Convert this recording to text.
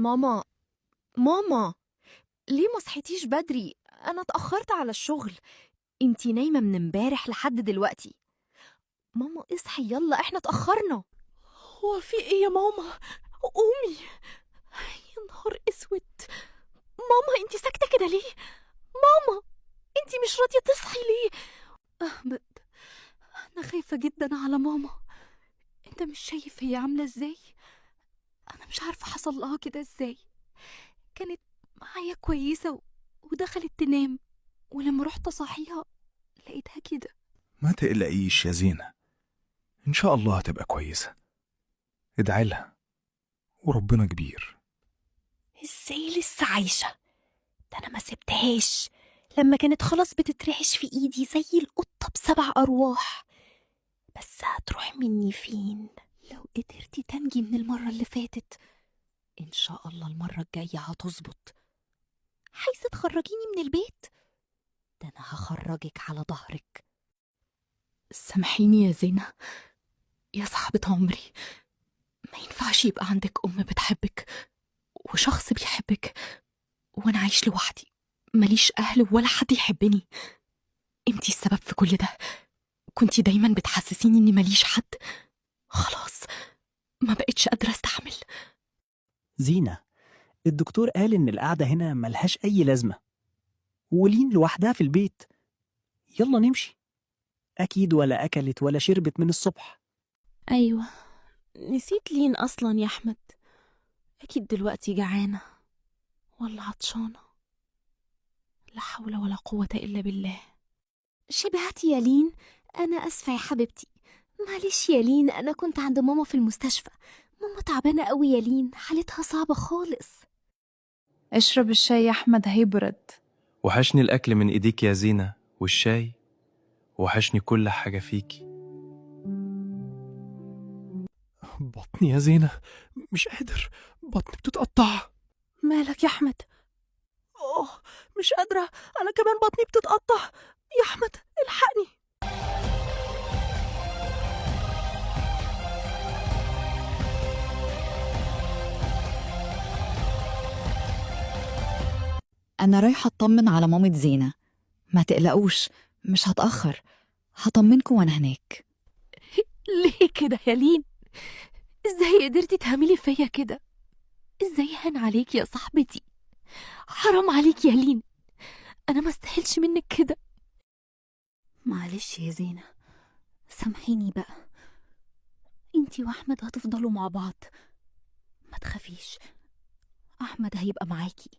ماما، ماما، ليه ما صحيتيش بدري؟ أنا اتأخرت على الشغل. انتي نايمة من امبارح لحد دلوقتي. ماما اصحي يلا، احنا اتأخرنا. هو في ايه يا ماما؟ قومي. يا نهار اسود، ماما انتي ساكتة كده ليه؟ ماما انتي مش راضية تصحي ليه؟ أحمد، أنا خايفة جدا على ماما. انت مش شايف هي عاملة ازاي؟ أنا مش عارفة حصل لها كده ازاي. كانت معايا كويسة ودخلت تنام، ولما رحت أصحيها لقيتها كده. ما تقلقيش يا زينة، إن شاء الله هتبقى كويسة. ادعي لها وربنا كبير. ازاي لسه عايشة؟ ده أنا ما سبتهاش لما كانت خلاص بتترعش في إيدي زي القطة ب7 أرواح. بس هتروح مني فين؟ لو قدرتي تنجي من المرة اللي فاتت إن شاء الله المرة الجاية هتظبط. عايزة تخرجيني من البيت؟ ده أنا هخرجك على ظهرك. سامحيني يا زينة يا صاحبة عمري، ما ينفعش يبقى عندك أم بتحبك وشخص بيحبك وأنا عايش لوحدي، ماليش أهل ولا حد يحبني. انتي السبب في كل ده، كنتي دايما بتحسسيني إني ماليش حد. خلاص ما بقتش قادرة استحمل. زينة، الدكتور قال إن القعدة هنا ملهاش أي لازمة، ولين لوحدها في البيت. يلا نمشي، أكيد ولا أكلت ولا شربت من الصبح. أيوة نسيت لين أصلا يا أحمد، أكيد دلوقتي جعانة ولا عطشانة. لا حول ولا قوة إلا بالله. شبعتي يا لين؟ أنا أسفة يا حبيبتي، معلش يا لين، أنا كنت عند ماما في المستشفى. ماما تعبانة قوي يا لين، حالتها صعبة خالص. اشرب الشاي يا أحمد هيبرد. وحشني الأكل من إيديك يا زينة، والشاي وحشني كل حاجة فيكي. بطني يا زينة مش قادر، بطني بتتقطع. مالك يا أحمد؟ أوه مش قادرة، أنا كمان بطني بتتقطع. يا أحمد الحقني. أنا رايحة أطمن على مامة زينة، ما تقلقوش مش هتأخر، هطمنكم وأنا هناك. ليه كده يا لين؟ ازاي قدرتي تعملي فيا كده؟ ازاي هان عليك يا صاحبتي؟ حرام عليك يا لين، أنا ما استاهلش منك كده. معلش يا زينة، سامحيني بقى. انتي وأحمد هتفضلوا مع بعض، ما تخافيش، أحمد هيبقى معاكي.